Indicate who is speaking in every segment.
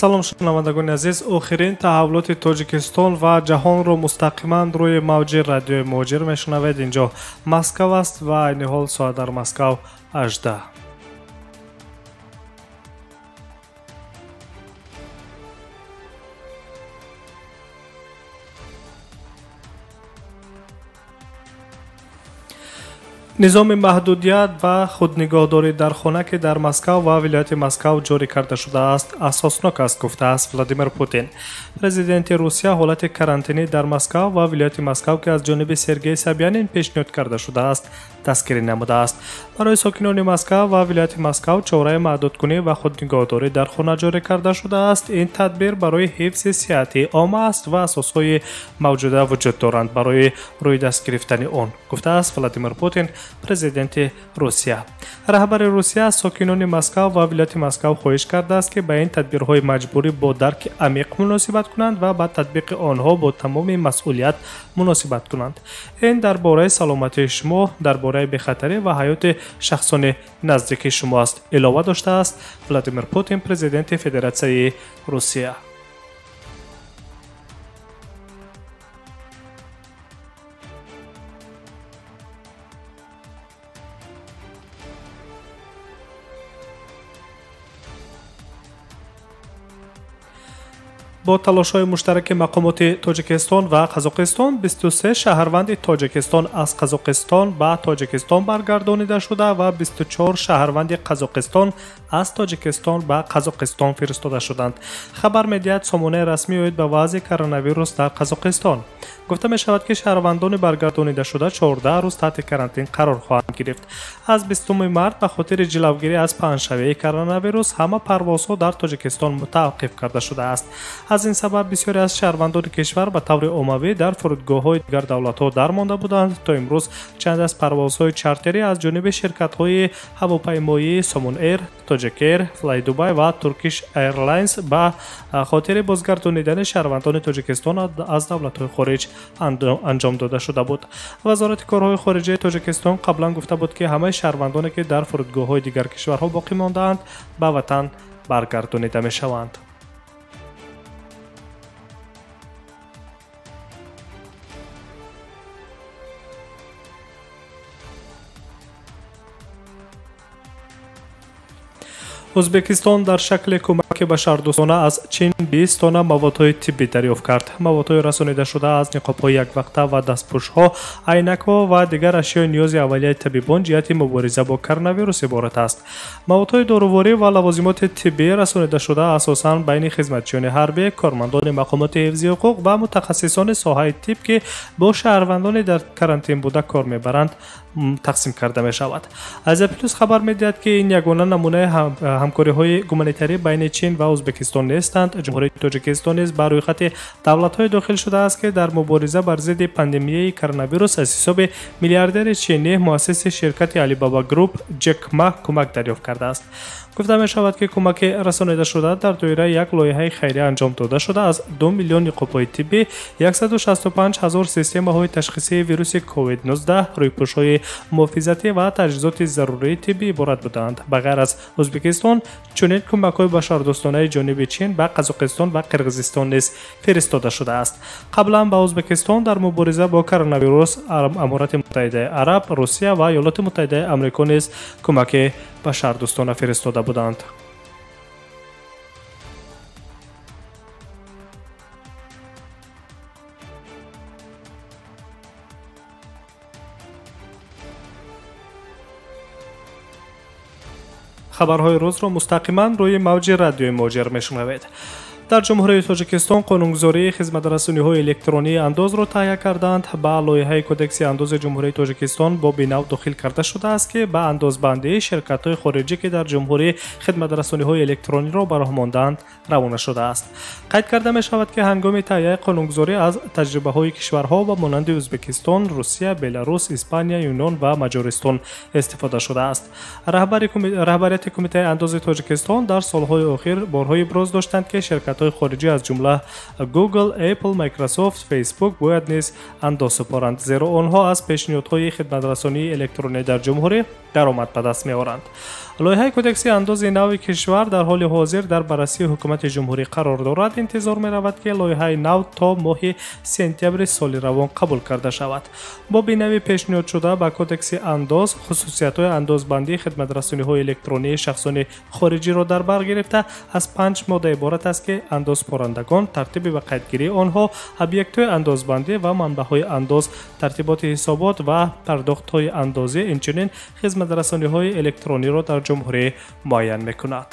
Speaker 1: Салом, шунавандагони азиз. Охирин таҳаввулоти Тоҷикистон ва ҷаҳонро мустақиман рӯи мавҷи радиои Муҳоҷир мешунавед. Инҷо Москав аст ва айни ҳол соат дар Москав 18. Низоми маҳдудият ва худнигоҳдорӣ дар хона, ки дар Москав ва вилояти Москав ҷорӣ карда шудааст, асоснок аст, гуфтааст Владимир Путин. Президенти Русия ҳолати карантинӣ дар Москав ва вилояти Москав, ки аз ҷониби Сергей Собянин пешниҳод карда шудааст, дастгирӣ намудааст. Барои сокинони Москав ва вилояти Москав чораи маҳдудкунӣ ва худнигоҳдорӣ дар хона ҷорӣ карда шудааст. Ин тадбир барои ҳифзи сиҳати омма аст ва асосҳои мавҷуда вуҷуд доранд барои рӯи даст гирифтани он, гуфтааст Владимир Путин, президенти Русия. Раҳбари Русия аз сокинони Москав ва вилояти Москав хоҳиш кардааст, ки ба ин тадбирҳои маҷбурӣ бо дарки амиқ муносибат кунанд ва ба татбиқи онҳо бо тамоми масъулият муносибат кунанд. Ин дар бораи саломатии шумо, дар бораи бехатарӣ ва ҳаёти шахсони наздики шумо аст, илова доштааст Владимир Путин, президенти Федератсияи Русия. Бо талошҳои муштараки мақомоти Тоҷикистон ва Қазоқистон 23 шаҳрванди Тоҷикистон аз Қазоқистон ба Тоҷикистон баргардонида шуда ва 24 шаҳрванди Қазоқистон аз Тоҷикистон ба Қазоқистон фиристода шуданд, хабар медиҳад сомонаи расмӣ оид ба вазъи коронавирус дар Қазоқистон. Гуфта мешавад, ки шаҳрвандони баргардонидашуда 14 рӯз таҳти карантин қарор хоҳанд гирифт. Аз 20 март ба хотири ҷилавгирӣ аз паҳншавии коронавирус ҳама парвозҳо дар Тоҷикистон мутаваққиф карда шудааст. Аз ин сабаб бисёре аз шаҳрвандони кишвар ба таври оммавӣ дар фурудгоҳҳои дигар давлатҳо дармонда буданд. То имрӯз чанд аз парвозҳои чартерӣ аз ҷониби ширкатҳои ҳавопаймоии Сомон Эйр, Тоҷик Эйр, Флай Дубай ва Туркиш Эйрлайнс ба хотири бозгардонидани шаҳрвандони Тоҷикистон аз давлатҳои хориҷ анҷом дода шуда буд. Вазорати корҳои хориҷаи Тоҷикистон қаблан гуфта буд, ки ҳамаи шаҳрвандоне, ки дар фурудгоҳҳои дигар кишварҳо боқӣ мондаанд, ба ватан баргардонида мешаванд. Ӯзбекистон дар шакли кӯмаки башардӯстона аз Чин 20 тонна маводҳои тиббӣ дарёфт кард. Маводҳои расонидашуда аз ниқобҳои яквақта ва дастпӯшҳо, айнакҳо ва дигар ашёи ниёзи аввалияи табибон ҷиҳати мубориза бо коронавирус иборат аст. Маводҳои доруворӣ ва лавозимоти тиббӣ расонидашуда асосан байни хизматчиёни ҳарбӣ, кормандони мақомоти ҳифзи ҳуқуқ ва мутахассисони соҳаи тиб, ки бо шаҳрвандони дар карантин буда кор мебаранд, тақсим карда мешавад. Азия Плюс хабар медиҳад, ки ин ягона намунаи ҳамкориҳои гуманитарӣ байни Чин ва Ӯзбекистон нестанд. Ҷумҳурии Тоҷикистон низ ба рӯйхати давлатҳое дохил шудааст, ки дар мубориза бар зидди пандемияи коронавирус аз ҳисоби миллиардери чинӣ, муассиси ширкати Алибаба Груп Ҷек Ма кӯмак дарёфт кардааст. Гуфта мешавад, ки кӯмаки расонидашуда дар доираи як лоиҳаи хайрия анҷом дода шуда аз 2 миллион ниқобҳои тиббӣ, 165 ҳазор системаҳои ташхисии вируси COVID-19, рӯйпӯшҳои муҳофизатӣ ва таҷҳизоти зарурии тиббӣ иборат буданд. Ба ғайр аз Ӯзбекистон, чунин кӯмакҳои башардӯстонаи ҷониби Чин ба Қазоқистон ва Қирғизистон низ фиристода шудааст. Қаблан ба Ӯзбекистон дар мубориза бо коронавирус Аморати Муттаҳидаи Араб, Русия ва Иёлоти Муттаҳидаи Амрико низ кӯмаки башардӯстона фиристода буданд. Хабарҳои рӯзро мустақиман рӯи мавҷи радиои Муҳоҷир мешунавед. Дар Ҷумҳурии Тоҷикистон қонунгузории хизматрасониҳои электронии андозро таҳия карданд. Ба лоиҳаи Кодекси андози Ҷумҳурии Тоҷикистон боби нав дохил карда шудааст, ки ба андозбандии ширкатҳои хориҷӣ, ки дар ҷумҳурӣ хизматрасониҳои электрониро ба роҳ мондаанд, равона шудааст. Қайд карда мешавад, ки ҳангоми таҳияи қонунгузорӣ аз таҷрибаҳои кишварҳо ба монанди Ӯзбекистон, Русия, Беларус, Испания, Юнон ва Маҷористон истифода шудааст. Раҳбарияти Кумитаи андози Тоҷикистон дар солҳои охир борҳо иброз доштанд, ки ширкатҳои ширкатҳои хориҷӣ аз ҷумла Google, Apple, Microsoft, Facebook бояд низ андоз супоранд, зеро онҳо аз пешниҳодҳои хидматрасонии электронӣ дар ҷумҳурӣ даромад ба даст меоранд. Лоиҳаи кодекси андози нави кишвар дар ҳоли ҳозир дар баррасии ҳукумати ҷумҳурӣ қарор дорад. Интизор меравад, ки лоиҳаи нав то моҳи сентябри соли равон қабул карда шавад. Боби нави пешниҳодшуда ба кодекси андоз хусусиятҳои андозбандии хидматрасониҳои электронии шахсони хориҷиро дар бар гирифта аз 5 модда иборат аст, ки андозпорандагон, тартиби ба қайдгирии онҳо, объектҳои андозбандӣ ва манбаъҳои андоз, тартиботи ҳисобот ва пардохтҳои андозӣ, инчунин хизматрасониҳои электрониро дар ҷумҳурӣ муайян мекунад.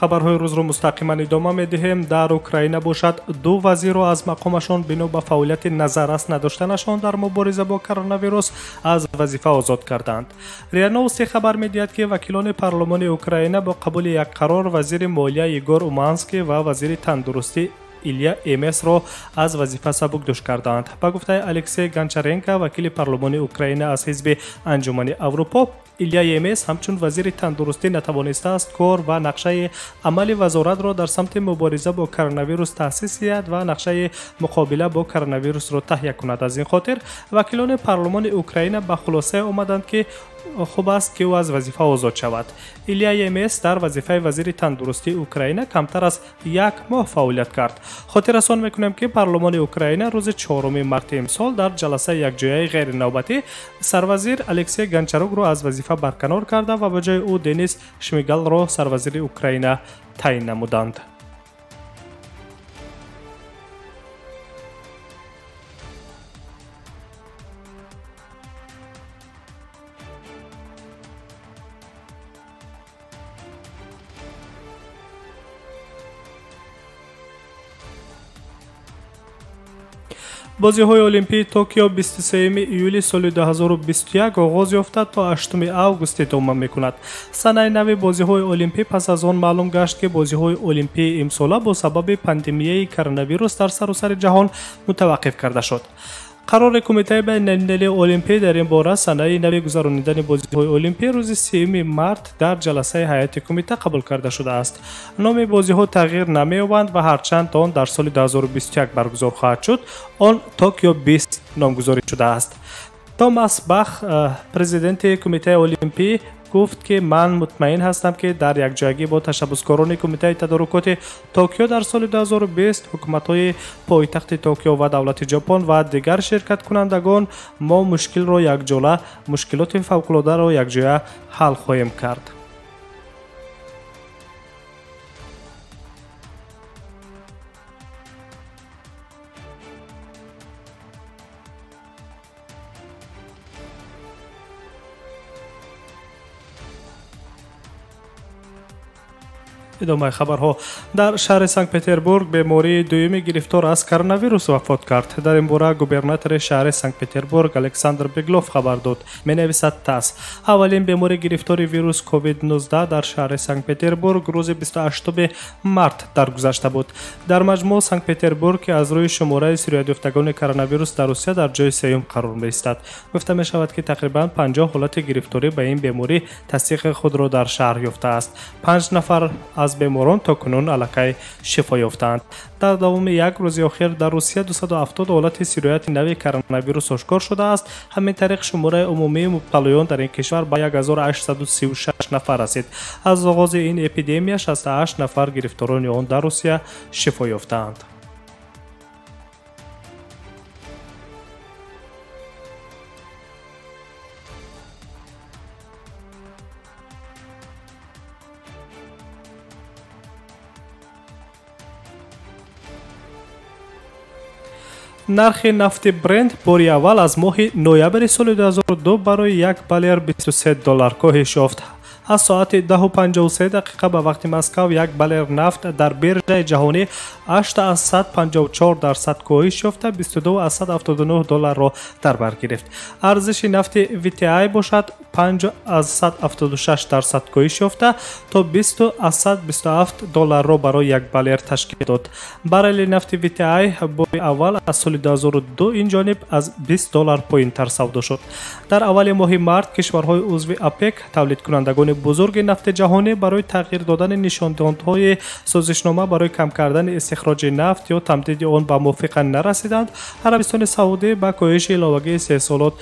Speaker 1: Хабарҳои рӯзро мустақиман идома медиҳем. Дар Украина бошад, ду вазирро аз мақомашон бино ба фаъолияти назаррас надоштанашон дар мубориза бо коронавирус аз вазифа озод карданд. РИА Новости хабар медиҳад, ки вакилони парлумони Украина бо қабули як қарор вазири молия Егор Уманский ва вазири тандурустӣ Илья Емесро аз вазифа сабукдӯш карданд. Ба гуфтаи Алексей Гончаренко, вакили парлумони Украина аз ҳизби Анҷумани Аврупо, Илья Емес ҳамчун вазири тандурустӣ натавонистааст кор ва нақшаи амали вазоратро дар самти мубориза бо коронавирус таъсис диҳад ва нақшаи муқобила бо коронавирусро таҳия кунад. Аз ин хотир вакилони парлумони Украина ба хулосае омаданд, ки хуб аст, ки ӯ аз вазифа озод шавад. Илья Емес дар вазифаи вазири тандурустии Украина камтар аз як моҳ фаъолият кард. Хотиррасон мекунем, ки парлумони Украина рӯзи 4 марти имсол дар ҷаласаи якҷояи ғайринавбатӣ сарвазир Алексей Гончарукро аз вазифа барканор карда ва ба ҷои ӯ Денис Шмигалро сарвазири Украина таъин намуданд. Бозиҳои Олимпии Токио 23 июли соли 2021 оғоз ёфта то 8 август идома мекунад. Санаи нави бозиҳои Олимпӣ пас аз он маълум гашт, ки бозиҳои Олимпии имсола бо сабаби пандемияи коронавирус дар саросари ҷаҳон мутаваққиф карда шуд. Қарори Кумитаи байналмилалии Олимпӣ дар ин бора санаи нави гузаронидани бозиҳои Олимпӣ рӯзи 3 март дар ҷаласаи ҳайати кумита қабул карда шудааст. Номи бозиҳо тағйир намеёбанд ва ҳарчанд он дар соли 2021 баргузор хоҳад шуд, он Токио 20 номгузорӣ шудааст. Томас Бах, президенти Кумитаи Олимпӣ, гуфт, ки ман мутмаин ҳастам, ки дар якҷоягӣ бо ташаббускорони Кумитаи тадорукоти Токио дар соли 2020, ҳукуматҳои пойтахти Токио ва давлати Ҷопон ва дигар ширкаткунандагон мо мушкилро якҷола мушкилоти фавқулодаро якҷоя ҳал хоҳем кард. Идомаи хабарҳо. Дар шаҳри Санкт-Петербург бемории дуюми гирифтор аз коронавирус вафот кард. Дар ин бора губернатори шаҳри Санкт-Петербург Александр Беглов хабар дод, менависад ТАСС. Аввалин бемори гирифтори вирус COVID-19 дар шаҳри Санкт-Петербург рӯзи 28 март даргузашта буд. Дар маҷмӯъ Санкт-Петербург, ки аз рӯи шумораи сироятёфтагони коронавирус дар Русия дар ҷои сеюм қарор меистад. Гуфта мешавад, ки тақрибан 50 ҳолати гирифторӣ ба ин беморӣ тасдиқи худро дар шаҳр ёфтааст. 5 нафар аз беморон то кунун аллакай шифо ёфтаанд. Дар давоми як рӯзи охир дар Русия 270 ҳолати сирояти нави коронавирус ошкор шудааст. Ҳамин тариқ шумораи умумии мубталоён дар ин кишвар ба 1836 нафар расид. Аз оғози ин эпидемия 68 нафар гирифторони он дар Русия шифо ёфтаанд. Нархи нафти Брент бори аввал аз моҳи ноябри соли 2002 барои як балер 23 доллар коҳиш ёфт. Аз соати 10:53 дақиқа ба вақти Москав як балер нафт дар биржаи ҷаҳонӣ 8,54% коҳиш ёфта 22,79 долларро дар бар гирифт. Арзиши нафти WTI бошад 5,76% коҳиш ёфта то 20,27 долларро барои як балер ташкил дод. Баррели нафти WTI бори аввал аз соли 2002 ин ҷониб аз 20 доллар поинтар савдо шуд. Дар аввали моҳи март кишварҳои узви ОПЕК, тавлидкунандагони бузурги нафти ҷаҳонӣ, барои тағйир додани нишондодҳои созишнома барои кам кардани истихроҷи нафт ё тамдиди он ба мувофиқа нарасиданд. Арабистони Саудӣ ба коҳиши иловагии истеҳсолот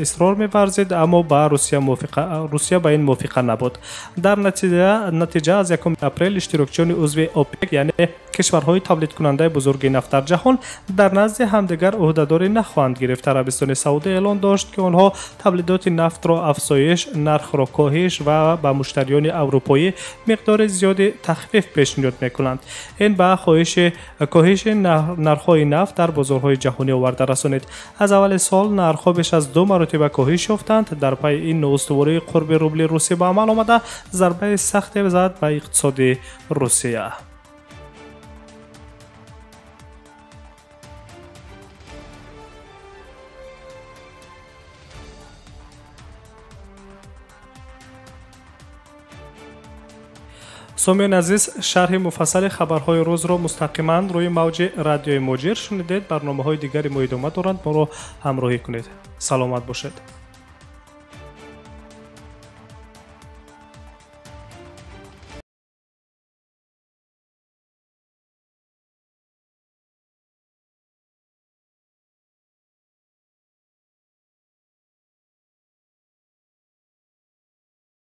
Speaker 1: исрор меварзид, аммо ба Русия ба ин мувофиқа набуд. Дар натиҷа аз 1 апрел иштирокчиёни узви ОПЕК, яъне кишварҳои тавлидкунандаи бузурги нафт дар ҷаҳон, дар назди ҳамдигар ӯҳдадорӣ нахоҳанд гирифт. Арабистони Саудӣ эълон дошт, ки онҳо тавлидоти нафтро афзоиш, нархро коҳиш ва ба муштариёни аврупоӣ миқдори зиёди тахфиф пешниҳод мекунанд. Ин ба коҳиши нархҳои нафт дар бозорҳои ҷаҳонӣ оварда расонид. Аз аввали сол нархҳо беш аз 2 маротиба коҳиш ёфтанд. Дар пайи ин ноустувории қурби рубли русӣ ба амал омада зарбаи сахте зад ба иқтисоди Русия. Сомиёни азиз, шарҳи муфассали хабарҳои рӯзро мустақиман рӯи мавҷи радиои Муҳоҷир шунидед. Барномаҳои дигари мо идома доранд, моро ҳамроҳӣ кунед. Саломат бошед.